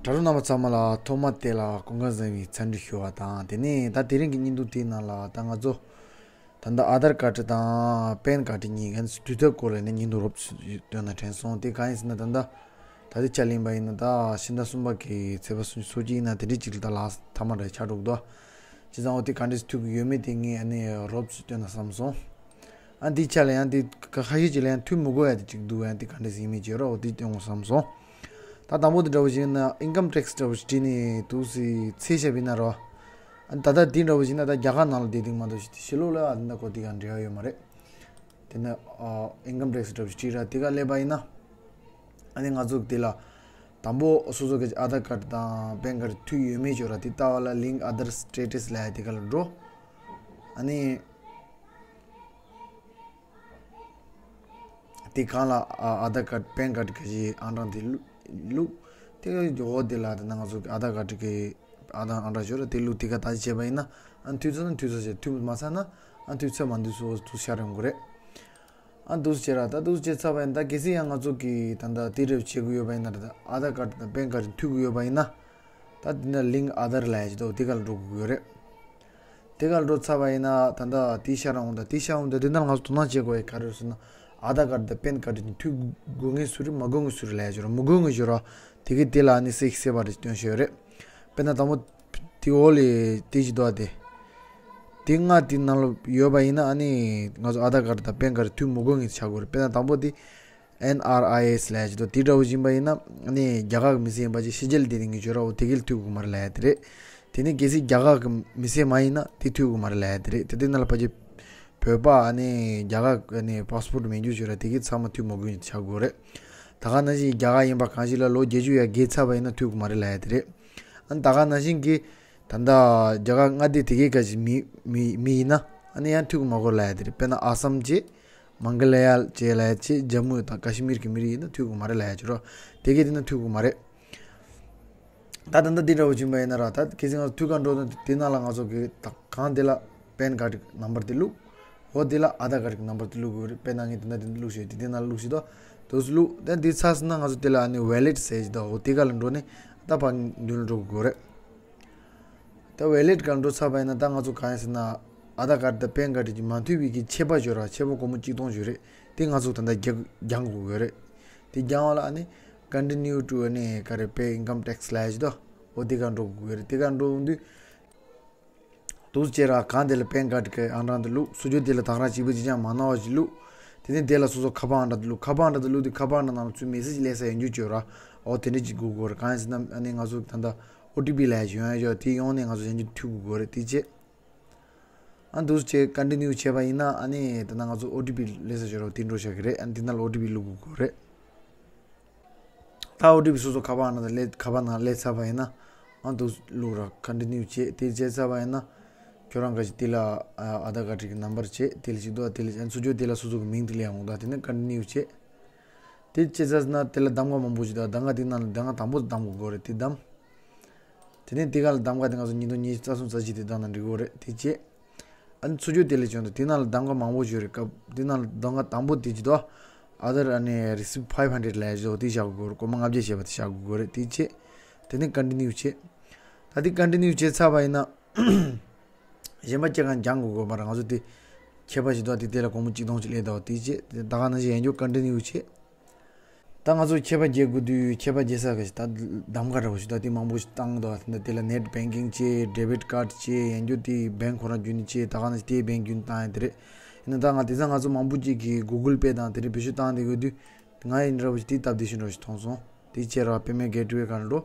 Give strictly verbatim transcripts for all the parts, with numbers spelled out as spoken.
དྲ་གྲོགས་རྣམ་པ་ཚང་མ་ལ་ཐོག་མ་དེ་ལ་སྐུ་ཁམས་བཟང་བའི་འཚམས་འདྲི་ཞུ་བ་དང་། དེ་ནས་ད་དེ་རིང་གི་བརྙན་ཐུང་དེའི་ནང་ལ་ད་ང་ཚོ་ད་ལྟ་ཨ་དྷར་ཀར་ཌི་དང་པན་ཀར་ཌི་གཉིས་ཀ་འབྲི་ཐབས་སྐོར་ལ་ནས་བརྙན་ཐུང་རོབ་ཙམ་བཏོན་ན་དྲན་སོང་། དེ་གང་ཡིན་ཟེར་ན། ད་ལྟ་ད་ལྟའི་ཆར་གླེང་བ་ཡིན་ན་ད་ཕྱི་ཟླ་གསུམ་པ་གི་ཚེས་པ་སུམ་ཅུ་སོ་གཅིག་ཡིན་ན་དེ་འདྲའི་ཅིག་ལ་ད་ལ་ཐ་མ་རེ་ཆགས་འགྲོ་གི་འདུག་བྱས་ཙང་འོ་དེ་ག་འདྲས་ཐུག་གི་ཡོད་མེད་དེ་ངས་ཨ་ནི་རོབ་ཙམ་བཏོན་ན་བསམ་སོང་། ཨ་འདི་ཆ་ལ་ཡང་འདི་ཁ་ཤས་ཅིག་ལ་ཡང་ཐུག་མི་དགོས་ཡ་དེ་ཅིག་འདུག་ཡང་འདི་ག་འདྲས་ཡིན་མིན་བྱས་རོགས་འོ་དེ་སྟོན་དགོས་བསམ་སོང་། ད་དང་པོ་དེ་འདྲ་བོ་ཞིག་ཡིན་ན་ཨིན་ཀམ་ཊེག་སི་འདྲ་བོ་ཞིག་བྲིས་ནས་འདུག་སེ་ཚེས་ཞབས་ཡིན་ན་རོ། ཨ་ད་ལྟ་འདི་འདྲ་བོ་ཞིག་ན་ད་རྒྱ་གར་ནང་ལ་བསྡད་འདུག་མ་གཏོགས་ཞིག་ཕྱི་ལོགས་ལ་ཨ་འདི་འདྲ་གོ་དེ་ག་འབྲེལ་བ་ཡོད་མ་རེད། དེ་ནས་ཨིན་ཀམ་ཊེག་སི་འདྲ་བོ་ཞིག་བྲིས་ར་དེ་ག་སླེབས་པ་ཡིན་ན། ཨ་ནི་ང་ཚོ་དེ་ལ་དང་པོ་སོ་སོ་གི་ཨ་དྷར་ཀར་ཌི་དང་པན་ཀར་ཌི་མཐུད་ཡོད་མེད་བརྗོད་ར་དེ་ལྟ་བ་ལ་ལིང་ཨ་དྷར་སི་ཊེ་ཊས་ལབ་ཡ་དེ་ག་ལ་འགྲོ། ཨ་ནི། དེ་གང་ལ་ཨ་ཨ་དྷར་ཀར་ཌི་པན་ཀར་ཌི་གི་ཨང་གྲངས་དེ་བླུགས། བླུགས། དེ་ག་འོ་དེ་ལ་དེ་ན་ང་ཚོ་གི་ཨ་དྷར་ཀར་ཌི་གི་ཨ་དྷར་ཨང་གྲངས་བརྗོད་ར་དེ་བླུགས། དེ་ག་ད་ཅི་བྱས་པ་ཡིན་ན་ཨ་མཐུད་ཚར་ན་མཐུད་ཚར་བྱས། མཐུད་མ་ཚར་ན་ཨ་མཐུད་ཚར་མ་མཐུད་ཚར་འོ་དེ་ཤར་ཡོང་གི་རེད། ཨ་འདུག་སེ་བྱས་ར་ད་འདུག་སེ་བྱས་ཚར་བ་ཡིན། ད་གལ་སྲིད་ཡང་ང་ཚོ་གིས་ད་ལྟ་དེ་འདྲ་བྱེད་དགོས་ཡོད་པ་ཡིན་ན། ད་ལྟ་ཨ་དྷར་ཀར་ཌི་དང་པན་ཀར་ཌི་མཐུད་དགོས་ཡོད་པ་ཡིན་ན། ད་དེ་ན་ལིང་ཨ་དྷར་ལབ་ཡ་ཅིག་འདུག་དེ་ག་ལ་འགྲོ་དགོས་ཀྱི་ཡོད་རེད། དེ་ག་ལ་འགྲོ་ཚར་བ་ཡིན་ན་ད་ལྟ་དེ་ཤར་འོང་། ད་དེ་ཤར་འོང་། ད་དེ་ན་ང་ཚོ་དོ་སྣང་བྱེད་དགོས་ཡ་ག་རེ་རེད་ཟེར་ན། ཨ་དྷར་ཀར་ཌི་དང་པན་ཀར་ཌི་གཉིས་མཐུད་དགོས་མཁན་སུ་རེད། མ་དགོས་མཁན་སུ་རེད་ལབ་ཡ་ཅིག་ར། མི་དགོས་མཁན་ཅིག་ར། དེ་གི་དེ་ལ་ཨ་ནི་གསལ་གསལ་བ་རེ་སྟོན་ཤེས་ཡོད་རེད། དཔེར་ན་དང་པོ་དེ་འོག་ལ་དེ་ཅིག་འདུག་ཨ། དེ་དེ་ལྔ་དེ་ནང་ལ་ཡོད་པ་ཡིན་ན་ཨ་ནི་ང་ཚོ་ཨ་དྷར་ཀར་ཌི་དང་པན་ཀར་ཌི་མཐུད་མི་དགོས་མཁན་ཆགས་དགོས་རེད། དཔེར་ན་དང་པོ་དེ་ཨེན་ཨར་ཨའི་ཨེས་ལབ་ཡ་ཅིག་འདུག་དེ་འདྲ་བོ་ཡིན་པ་ཡིན་ན་ཨ་ནི་རྒྱ་གར་གི་མི་སེར་ཡིན་པ་ཅིག་ཕྱི་རྒྱལ་ལ་བསྡད་མཁན་ཅིག་ཡོད་ར། འོ་དེ་གིས་མཐུད་དགོས་མ་རེད་ལབ་ཡ་དེ་རེད། དེ་ནས་གལ་སྲིད་རྒྱ་གར་གི་མི་སེར་མ་ཡིན་ན་དེ་མཐུད་དགོས་མ་རེད་ལབ་ཡ་དེ་རེད། དེ་དེ་ནང་ལ་ཕལ་ཆེར་བོད་པ་ཨ་ནི་རྒྱ་གར་གི་ཨ་ནི་པཱ་སི་པོར་ཊི་མེད་རྒྱུ་ཅིག་ཡོད་ར། དེ་གིས་ཚང་མ་མཐུད་མི་དགོས་མཁན་ཆགས་དགོས་རེད། ད་ག་ནང་བཞིན་རྒྱ་གར་ཡིན་པ་གང་ཞིག་ལ་ལོ་བརྒྱད་ཅུ་ཡར་རྒལ་ཚར་བ་ཡིན་ན་མཐུད་དགོས་མ་རེད་ལབ་ཡ་དེ་རེད། ཨ་ནི་ད་ག་ནང་བཞིན་གྱི་ད་ལྟ་རྒྱ་གར་མངའ་སྡེ་དེ་གའི་ཁ་ཅིག་མི་མི་མི་ཡིན་ན་ཨ་ནི་ཡང་མཐུད་དགོས་མ་དགོས་ལབ་ཡ་དེ་རེད། དཔེར་ན་ཨ་སམ་བྱས། མང་ག་ལ་ཡ་བྱས་ལབ་ཡ་བྱས། ཇམ་མུ་དང་ཀ་ཤི་མིར་གྱི་མི་རིགས་ཡིན་ན་མཐུད་དགོས་མ་རེད་ལབ་ཡ་ཅིག་རོ། དེ་གའི་དེ་ན་མཐུད་དགོས་མ་རེད། ད་ད་ལྟ་འདི་འདྲ་བོ་བྱུང་བ་ཡིན་ན་ར། ད་གལ་སྲིད་ང་ཚོ་མཐུད་ག་འགྲོ་ན་དེ་ནང་ལ་ང་ཚོ་གི་ད་གང་དེ་ལ་པན་ཀར་ཌི་ནམ་བར་དེ་བླུགས། འོ་དེ་ལ་ཨ་དྷར་ཀར་ཌི་ནམ་བར་དེ་བླུགས་དགོས་རེད། དཔེར་ན་ངས་དེ་ན་དེ་བླུགས་ཤོག་དེ་དེ་ནང་ལ་བླུགས་ཤིག་དོ། དུས་སུ་བླུགས། ད་འདི་ཚར་སོང་ན་ང་ཚོ་དེ་ལ་ཨ་ནི་ཝེ་ལེ་ཊི་ཟེར་གྱི་འདུག་འོ་དེ་ག་ལ་འགྲོ་ནས་ད་ཕར་མདུན་ལ་འགྲོ་དགོས་རེད། ད་ཝེ་ལེ་ཊི་ག་ལ་འགྲོ་ཚར་བ་ཡིན་ན་ད་ང་ཚོ་གང་ཡིན་ཟེར་ན། ཨ་དྷར་ཀར་ཌི་དང་པན་ཀར་ཌི་གི་མ་མཐུད་པའི་གི་ཆད་པ་ཅིག་ཡོད་ར། ཆད་པ་སྒོར་མོ་གཅིག་སྟོང་ཅིག་ཡོད་རེད། དེ་ང་ཚོ་ད་ལྟ་རྒྱག་རྒྱག་དགོས་ཀྱི་ཡོད་རེད། དེ་རྒྱག་པ་ལ་ཨ་ནི་Continue to ཨ་ནི་ག་རེ་pay income tax ལབ་ཡ་ཅིག་འདུག་འོ་དེ་ག་འགྲོ་དགོས་ཀྱི་ཡོད་རེད། དེ་ག་འགྲོ་དུས། འདུག་སེ་བྱས་ར་གང་དེ་ལ་པན་ཀར་ཌི་གི་ཨང་གྲངས་དེ་བླུགས། སོ་ཅོག་དེ་ལ་དང་ར་གཅིག་པ་གཅིག་རྐྱང་མ་ནོར་བ་ཅིག་བླུགས། དེ་ནས་དེ་ལ་སོ་སོ་ཁ་པར་ཨང་གྲངས་དེ་བླུགས། ཁ་པར་ཨང་གྲངས་དེ་བླུགས་དུས་ཁ་པར་ཨང་གྲངས་ནང་ལ་ཚུར་མེ་སེ་ཇི་སླེབས་ས་ཡོང་རྒྱུ་ཅིག་ཡོད་ར། འོ་དེ་འདྲ་ཅིག་དགོས་ཀྱི་ཡོད་རེད། གང་ཡིན་ཟེར་ན་ཨ་ནི་ང་ཚོ་ད་ལྟ་ཨོ་ཊི་པི་ལབ་ཡ་ཅིག་ཡོང་ཡ་ཅིག་ཡོད། དེ་ཡོང་ནས་ང་ཚོ་གཞན་གྱིས་མཐུད་དགོས་ཀྱི་ཡོད་རེད། དེ་བྱས། ཨ་འདུག་སེ་བྱས་Continue བྱས་པ་ཡིན་ན་ཨ་ནི་ད་ལྟ་ང་ཚོ་ཨོ་ཊི་པི་སླེབས་ས་ཅིག་ཡོད་ར། དེ་འགྲོ་བཞག་གི་རེད། ཨ་ནི་དེ་ནང་ལ་ཨོ་ཊི་པི་བླུགས་དགོས་ཀྱི་ཡོད་རེད། ད་ཨོ་ཊི་པི་སོ་སོ་ཁ་པར་ནང་དུ་སླེབས། ཁ་པར་ནང་སླེབས་ཚར་བ་ཡིན་ན་ཨ་འདུག་སེ་བླུགས་ར། Continue བྱས། དེ་བྱས་ཚར་བ་ཡིན་ན་ཁྱོད་རང་ག་ཞིག་དེ་ལ་ཨ་ཨ་དྷར་ཀར་ཌི་གི་ནམ་བར་བྱས། དེ་ལ་ཅིག་འདུག་དེ་ལ་ཨ་ཚུར་ཕྱོགས་དེ་ལ་སོ་སོ་གི་མིང་དེ་སླེབས་ཡོང་གི་འདུག་དེ་ནས་Continue བྱས། དེ་བྱས་ཚར་ན་དེ་ལ་གདམ་ག་མང་པོ་ཞིག་འདུག་གདམ་ག་དེ་ནང་ལ་གདམ་ག་དང་པོ་གདམ་དགོས་ཀྱི་ཡོད་རེད། དེ་གདམ། དེ་ནས་དེ་ག་ལ་གདམ་ག་དེ་ང་ཚོ་ཉིས་སྟོང་ཉི་ཤུ་རྩ་གསུམ་རྩ་བཞི་དེ་གདམ་ན་འགྲིག་གི་ཡོད་རེད། དེ་བྱས། ཨ་ནི་ཚུར་ཕྱོགས་དེ་ལ་བྱོན་དུས་དེ་ནང་ལ་གདམ་ག་མང་པོ་ཞིག་ཡོད་རེད། སྐབས་དེ་ནང་ལ་གདམ་ག་དང་པོ་དེ་ཅིག་འདུག Other ཨ་ནི་receive five hundred ལབ་ཡ་ཅིག་འདུག་དེ་བཞག་དགོས་རེད། སྒོར་མོ་ལྔ་བརྒྱ་བྱས་པ་དེ་བཞག་དགོས་རེད། དེ་བྱས། དེ་ནས་Continue བྱས། ད་དེ་Continue བྱས་ཚར་བ་ཡིན་ན། གཞན་པ་ཅིག་གང་རྒྱག་དགོས་དགོས་པ་རེད། ང་ཚོ་དེ་ཁྱད་པར་ཞིག་འདུག་དེ་དེ་ལ་སྒོར་མོ་གཅིག་སྟོང་ཅིག་སླེབས་འདུག་དེ་བྱས། དེ་ད་ག་ནང་བཞིན་ཡང་བསྐྱར་Continue བྱས། ད་ང་ཚོ་ཁྱད་པར་འབྱེད་དགོས་དུས་ཁྱད་པར་འབྱེད་ས་ག་ཞིག་ད་གདམ་ག་འདྲ་བོ་ཞིག་ད་དེ་མང་པོ་ཞིག་བཏང་འདུག་དེ་ལ་Net Banking བྱས། Debit Card བྱས། ཡང་བསྐྱར་དེ་bank ཁོ་རང་བརྒྱུད་ནས་བྱས། ད་ག་ནང་བཞིན་དེ་bank བརྒྱུད་ནས་བཏང་ཡ་དེ་རེད། ཡིན་ན་ད་ང་དེང་སང་ང་ཚོ་མང་པོ་ཅིག་གིས་Google Pay དང་དེ་འདྲ་བེད་སྤྱོད་བཏང་བསྡད་ཡོད་དུས། ང་ཡི་འདྲ་བོ་ཞིག་དེ་སྟབས་བདེ་ཤོས་འདྲ་བོ་ཞིག་མཐོང་སོང་། དེ་བྱས་ར་Payment Gateway ག་ལ་འགྲོ།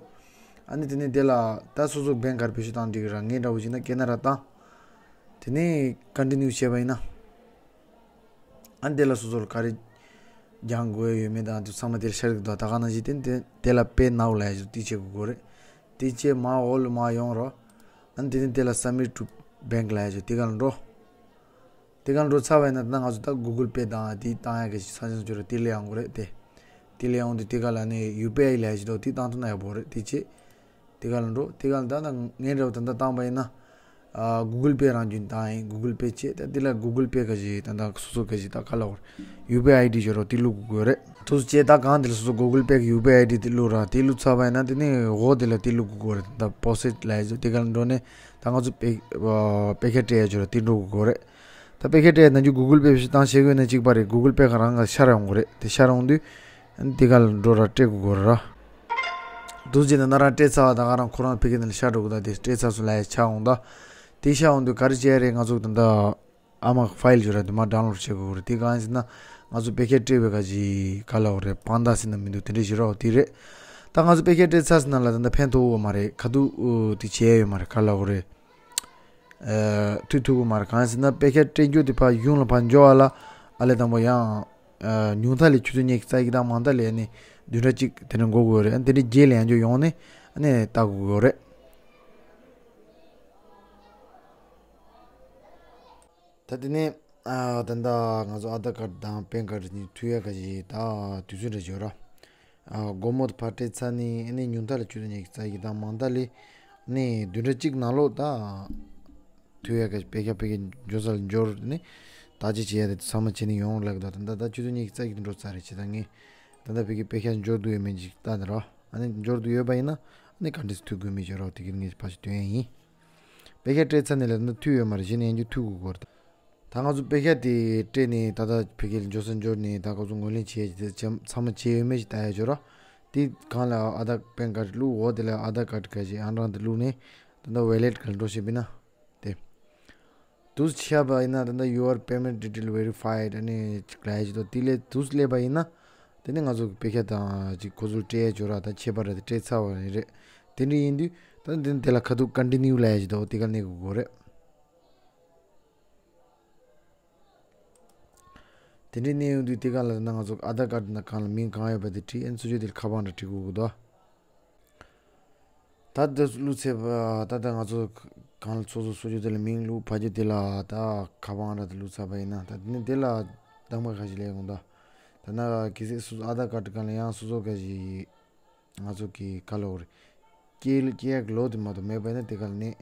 ཨ་ནི་དེ་ནས་དེ་ལ་ད་སོ་སོ་bank ག་རེ་བེད་སྤྱོད་བཏང་འགྲིག་གི་ར། ངས་འདྲ་བོ་ཞིག་ན་Canara བཏང་། དེ་ནས་Continue བྱས་པ་ཡིན་ན། ཨ་ནི་དེ་ལ་སོ་སོ་ལ་ག་རེ་རྒྱག་དགོས་ཡོད་མེད་དང་དེ་ཚང་མ་དེ་ལ་ཤར་གི་འདུག་ད་ག་ནང་བཞིན་དེ་དེ་དེ་ལ་Pay Now ལབ་ཡ་ཅིག་དེ་བྱེད་དགོས་ཀྱི་རེད། དེ་བྱས་མར་འོག་ལ་མར་ཡོང་ར། ཨ་ནི་དེ་ནས་དེ་ལ་Submit to Bank ལབ་ཡ་ཅིག་དེ་ག་ལ་འགྲོ། དེ་ག་ལ་འགྲོ་ཚར་བ་ཡིན་ན་ད་ང་ཚོ་ད་Google Pay དང་དེ་བཏང་ཡ་གི་ས་ཆ་ཚང་ཅོ་ར་དེ་ལ་ཡོང་གི་རེད་དེ། དེ་ལ་ཡོང་དུས་དེ་ག་ལ་ནི་ཡུ་པི་ཨའི་ལབ་ཡ་ཅིག་འདུག་དེ་བཏང་ཐུབ་ན་ཡག་པོ་རེད། དེ་བྱས། དེ་ག་ལ་འགྲོ། དེ་ག་ལ་ད་ད་ངས་འདྲ་བོ་ད་ད་བཏང་པ་ཡིན་ན། ཨ་Google Pay རང་རྒྱུན་བཏང་ཡིན། Google Pay བྱས། ད་དེ་ལ་Google Pay ག་ཞིག་ད་ད་སོ་སོ་ག་ཞིག་ད་ག་ལ་བར་UPI ID བྱོས་རོགས་དེ་བླུག་དགོས་རེད། ཐུགས་རྗེ་ཆེ། ད་གང་དེ་ལ་སོ་སོ་Google Pay གི་UPI ID དེ་བླུག་ར། དེ་བླུག་ཚར་བ་ཡིན་ན་དེ་ནས་འོག་དེ་ལ་དེ་བླུག་དགོས་རེད། ད་པོ་སེ་ཊི་ལ་ཡི་དེ་ག་ལ་འགྲོ་ནས་ད་ང་ཚོ་པེ་ཨ་པེ་ཁེ་སྤྲད་ཡ་བྱོས་ར་དེ་འགྲོ་དགོས་རེད། ད་པེ་ཁེ་སྤྲད་ན་རྒྱུ་Google Pay བྱས་བཏང་ཤེས་དགོས་ན་གཅིག་པ་རེད། Google Pay ག་རང་ག་ཤར་ཡོང་གི་རེད། དེ་ཤར་ཡོང་དུས་དེ་ག་ལ་འགྲོ་ར་སྤྲད་དགོས་ར། འདུག་བྱས་ན་ན་རང་སྤྲད་ཚར་བ་ད་ག་རང་ཁོ་རང་ཕ་གི་ནང་ལ་ཤར་འགྲོ་གི། ད་དེ་སྤྲད་ཚར་སོང་ལབ་ཡ་ཆགས་འོང་། ད་དེ་ཤར་འོང་དུས་ག་རེ་བྱས་རེད། ང་ཚོ་ད་ལྟ་ཨ་མ་ཕའིལ་བྱོས་ར་དེ་མར་ཌའུན་ལོཌ་བྱེད་དགོས་རེད། དེ་གང་ཡིན་ཟེར་ན་ང་ཚོ་པེ་ཁེ་སྤྲད་པའི་ག་ཅིག་ག་ལ་འོ་རེད། དཔང་རྟགས་ཟེར་ན་མི་འདུག་དེ་འདྲ་ཞིག་རོགས་དེ་རེད། ད་ང་ཚོ་པེ་ཁེ་སྤྲད་ཚར་ཟིན་ན་ལ་ད་ལྟ་ཕན་ཐོགས་ཡོད་མ་རེད། ཁ་ཐུག་དེ་བྱས་ཡོད་མ་རེད། ག་ལ་འོ་རེད། ཨ་ཐུག་ཐུབ་ཀྱི་མ་རེད། གང་ཡིན་ཟེར་ན་པེ་ཁེ་སྤྲད་རྒྱུ་དེ་ཕར་གཞུང་ལ་ཕར་འབྱོར་བ་ལ་ཨ་ལས་དང་པོ་ཡང་ཨ་ཉུང་མཐའ་ལས་ཆུ་ཚོད་ཉི་ཤུ་རྩ་གཅིག་དང་མང་མཐའ་ལས་ཨ་ནི་བདུན་ཕྲག་གཅིག་དེ་འདྲ་འགོར་དགོས་རེད། ཨ་ནི་དེ་འདྲའི་རྗེས་ལ་ཡང་བསྐྱར་ཡོང་ནས་ཨ་ནི་ལྟ་དགོས་ཀྱི་ཡོད་རེད། ད་དེ་ནས་ཨ་ད་ལྟ་ང་ཚོ་ཨ་དྷར་ཀར་དང་པན་ཀར་གཉིས་མཐུད་ཡ་ག་ཞིག་ད་དུས་ཚོད་འདྲ་ཞིག་ཡོད་ར། ཨ་སྒོར་མོ་དེ་ཕར་སྤྲད་ཚར་ནས་ཨ་ནི་ཉུང་མཐའ་ལ་ཆུ་ཚོད་ཉི་ཤུ་རྩ་གཅིག་དང་མང་མཐའ་ལ་ཨ་ནི་བདུན་ཕྲག་གཅིག་ནང་ལོགས་ད་མཐུད་ཡ་ག་ཞིག་པེ་ཁེ་པེ་ཁེ་འབྱོར་ས་ལ་འབྱོར་ནས་བརྟག་དཔྱད་བྱེད་ཡ་དེ་ཚང་མ་བྱས་ནས་ཡོང་ལབ་ད། ད་ད་ད་ཆུ་ཚོད་ཉི་ཤུ་རྩ་གཅིག་འགྲོ་ཚར་རེད། བྱས་ཙང་ངས་ད་ད་ཕ་གི་པེ་ཁེ་འབྱོར་འདུག་ཡོད་མེད་ཅིག་ལྟ་ད་ར། ཨ་ནི་འབྱོར་འདུག་ཡོད་པ་ཡིན་ན་ཨ་ནི་ག་འདྲས་མཐུད་དགོས་མིན་ཅིག་རོགས་དེ་གི་ངས་ཕར་ཞིག་སྟོན་ཡ་ཡིན། པེ་ཁེ་སྤྲད་ཚར་ནས་ལ་ད་མཐུད་ཡོད་མ་རེད། གཞི་ནས་ཡང་བསྐྱར་མཐུད་དགོས་སྐོར། ད་ང་ཚོ་པེ་ཁེ་དེ་སྤྲད་ནས་ད་ལྟ་ཕ་གི་ལ་འབྱོར་ས་འབྱོར་ནས་ད་ཁོ་ཚོ་ངོས་ལེན་བྱས་རྗེས་དེ་ཚང་མ་བྱས་ཡོད་མེད་ཅིག་ལྟ་ཡ་འབྱོར་ར། དེ་གང་ལ་ཨ་དྷར་པན་ཀར་བླུགས། འོག་དེ་ལ་ཨ་དྷར་ཀར་ག་ཞིག་ཨང་གྲངས་དེ་བླུགས་ནས་ད་ལྟ་ཝེ་ལེཊ་ག་ལ་འགྲོ་བྱས་པ་ཡིན་ན་དེ། དུས་ཆད་པ་ཡིན་ན་ད་ལྟ་your payment detail verified ཨ་ནི་ཅིག་ལབ་ཡ་ཅིག་འདུག་དེ་ལས་དུས་སླེབས་པ་ཡིན་ན་དེ་ནི་ང་ཚོ་པེ་ཁེ་དང་ཅིག་ཁོ་ཚོར་སྤྲད་ཡ་འབྱོར་ར། ད་ཁྱད་པར་ར་དེ་སྤྲད་ཚར་བ་རེད། དེ་འདྲ་ཡིན་དུས་ད་དེ་དེ་ལ་ཁ་ཐུག་ཀོན་ཊི་ནིའུ་ལབ་ཡ་ཅིག་འདུག་དེ་ག་གནོན་དགོས་ཀྱི་རེད། དེ་འདྲའི་གནས་ཡོང་དུས་དེ་ག་ལ་ན་ང་ཚོ་ཨ་དྷར་ཀར་ན་གང་ལ་མིང་གང་ཡོད་པ་དེ་བྲིས། ཨ་ནི་སོ་སོའི་དེ་ལ་ཁ་པར་འདྲ་བྲིས་དགོས་ཀྱི་འདུག་ད་དེ་བླུགས་ཚར་བ་ད་ད་ང་ཚོ་གང་ལ་སོ་སོ་སོ་སོའི་དེ་ལ་མིང་བླུགས། ཕ་གི་དེ་ལ་ད་ཁ་པར་འདྲ་དེ་བླུགས་ཚར་བ་ཡིན་ན་ད་དེ་ནི་དེ་ལ་གདམ་ག་ཁ་ཤས་ལས་ཡོང་ད། ད་ན་གལ་སྲིད་སོ་སོ་ཨ་དྷར་ཀར་གང་ལ་ཡང་སོ་སོ་ག་ཞིག་ང་ཚོ་གི་ག་ལོག་རེད། སྐྱེས་སྐྱེས་ཡག་ལོ་དེ་མ་གཏོགས་མེད་པ་ཡིན་ན་དེ་ག་ལ་ནས་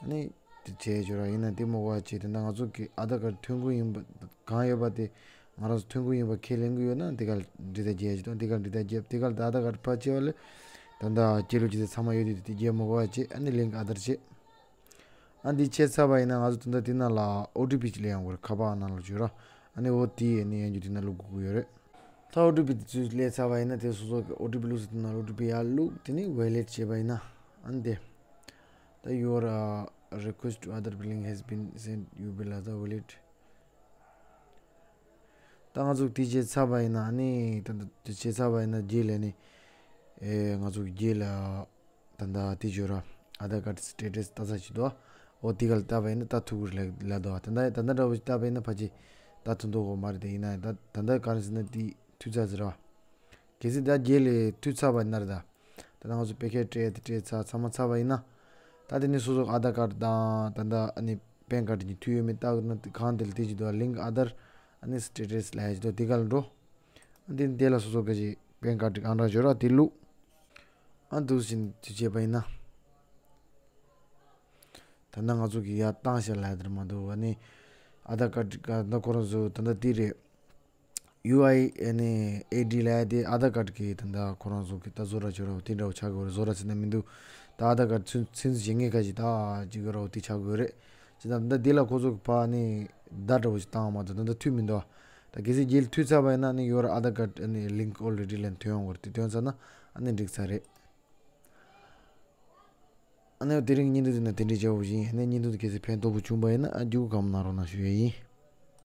ཨ་ནི་དེ་བྱས་ཆོག་ར། ཡིན་ན་དེ་མ་གོ་བ་བྱས། དེ་འདྲ་ང་ཚོ་གི་ཨ་དྷར་ཀར་ཐོན་ཁུངས་ཡིན་པ་གང་ཡོད་པ་དེ་ང་རང་ཚོ་ཐོན་ཁུངས་ཡིན་པ་ཁས་ལེན་གི་ཡོད་ན་དེ་ག་ལ་འབྲི་ཐལ་རྒྱག་ཡ་ཅིག་དང་། དེ་ག་ལ་འབྲི་ཐལ་རྒྱབ། དེ་ག་ལ་ད་ཨ་དྷར་ཀར་ཕར་བྱས་པ་ལས་ད་ལྟ་སྐྱེས་ལོ་ཅི་ཚད་ཚང་མ་ཡོད་དུས་དེ་རྒྱབ་མ་གོ་བ་བྱས། ཨ་ནི་ལིང་ཨ་དྷར་བྱས། ཨ་འདི་བྱས་ཚར་བ་ཡིན་ན་ང་ཚོ་ད་ལྟ་དེ་ནང་ལ་ཨོ་ཊི་པི་ཅིག་སླེབས་ཡོང་གི་རེད། ཁ་པར་ནང་ལ་བྱོས་ར། ཨ་ནི་ཨོ་ཊི་པི་ཨ་ནི་ཡང་རྒྱུ་དེ་ནང་བླུག་དགོས་ཀྱི་ཡོད་རེད། ད་ཨོ་ཊི་པི་དེ་ཚོ་སླེབས་ཚར་བ་ཡིན་ན་དེ་སོ་སོ་གི་ཨོ་ཊི་པི་བླུགས་ས་དེ་ནང་ཨོ་ཊི་པི་ཡར་བླུགས། དེ་ནི་ཝེ་ལེཊ་བྱས་པ་ཡིན་ན་ཨ་ནི་དེ། ད་your uh, request to other billing has been sent, you will have the wallet. ད་ང་ཚོ་དེ་བྱས་ཚར་བ་ཡིན་ན་ཨ་ནི་ད་ད་དེ་བྱས་ཚར་བ་ཡིན་ན་རྗེས་ལ་ནི་ཨེ་ང་ཚོ་རྗེས་ལ་ད་ད་དེ་བྱོས་ར། ཨ་དྷར་ཀར་སི་ཊེ་ཊས་ལྟ་ས་ཞིག་འདུག་ཨོ་དེ་ག་ལ་ལྟ་བ་ཡིན་ན་ལྟ་ཐུབ་ཀྱི་རེད་ལབ་འདུག་ད་ད་ད་ད་འདྲ་བོ་ཞིག་ལྟ་བ་ཡིན་ན་ཕལ་ཆེར་ལྟ་ཐུབ་འདུག་གོ་མ་རེད། དེ་ཡིན་ན་ད་ད་ད་ག་རེ་ཟེར་ན་དེ་མཐུད་ཚར་ཟེར་ར། གལ་སྲིད་ད་རྗེས་ལ་མཐུད་ཚར་བ་ཡིན་ན་རེད་ད། ད་ང་ཚོ་པེ་ཁེ་སྤྲད་དེ་སྤྲད་ཚར་ཚང་མ་ཚར་བ་ཡིན་ན། ད་དེ་ནི་སོ་སོ་ཨ་དྷར་ཀར་དང་ད་ད་ཨ་ནི་པན་ཀར་གཉིས་མཐུད་ཡོད་མེད་ལྟ་དགོས་ན་གང་དེ་ལ་དེ་ཅིག་འདུག་ལིང་ཨ་དྷར་ཨ་ནི་སི་ཊེ་ཊས་ལབ་ཡ་ཅིག་འདུག་དེ་ག་ལ་འགྲོ། ཨ་དེ་དེ་ལ་སོ་སོ་ག་ཅིག་པན་ཀར་ཨང་གྲངས་བྱོས་ར་དེ་བླུགས། ཨ་འདུག་བཞིན་དུ་བྱས་པ་ཡིན་ན། ད་ནང་ང་ཚོ་གི་ཡར་བཏང་ཤག་ལབ་ཡ་དེ་མ་འདུག་ཨ་ནི་ཨ་དྷར་ཀར་ད་ཁོ་རང་ཚོ་ད་ད་དེ་རེད། ཡུ་ཨའི་ཨ་ནི་ཨེ་ཌི་ལབ་ཡ་དེ་ཨ་དྷར་ཀར་གི་ད་ད་ཁོ་རང་ཚོ་གི་ད་བཟོ་འདྲ་བྱོས་ར་དེ་འདྲ་བོ་ཆགས་དགོས་རེད། བཟོ་འདྲ་ཟེར་ན་མི་འདུག་ད་ཨ་དྷར་ཀར་ཚུན་ཚོད་བྱེད་མཁན་ཁ་ཅིག་ད་ཅིག་གི་ར་དེ་ཆགས་དགོས་རེད། ཅི་ད་ད་དེ་ལ་ཁོ་ཚོ་གི་ཕར་ཨ་ནི་བརྡ་འདྲ་བོ་ཞིག་བཏང་བ་མ་གཏོགས་ད་ད་མཐུད་མི་འདུག་ད་གལ་སྲིད་རྗེས་ལ་མཐུད་ཚར་བ་ཡིན་ན་ཨ་ནི་your other card ཨ་ནི་link already ལབ་ཐོན་ཡོང་གི་རེད། དེ་ཐོན་ཚར་ན་ཨ་ནི་འགྲིག་ཚར་རེད། ཨ་ནི་དེ་རིང་བརྙན་ཐུང་འདི་ན་དེ་འདྲའི་བྱ་བ་ཞིག་ཡིན། ཨ་ནི་བརྙན་ཐུང་འདི་གལ་སྲིད་ཕན་ཐོགས་པོ་བྱུང་པ་ཡིན་ན་ཨ་རྒྱུགས་གང་མང་གནང་རོགས་གནང་ཞུ་ཡས་ཡིན།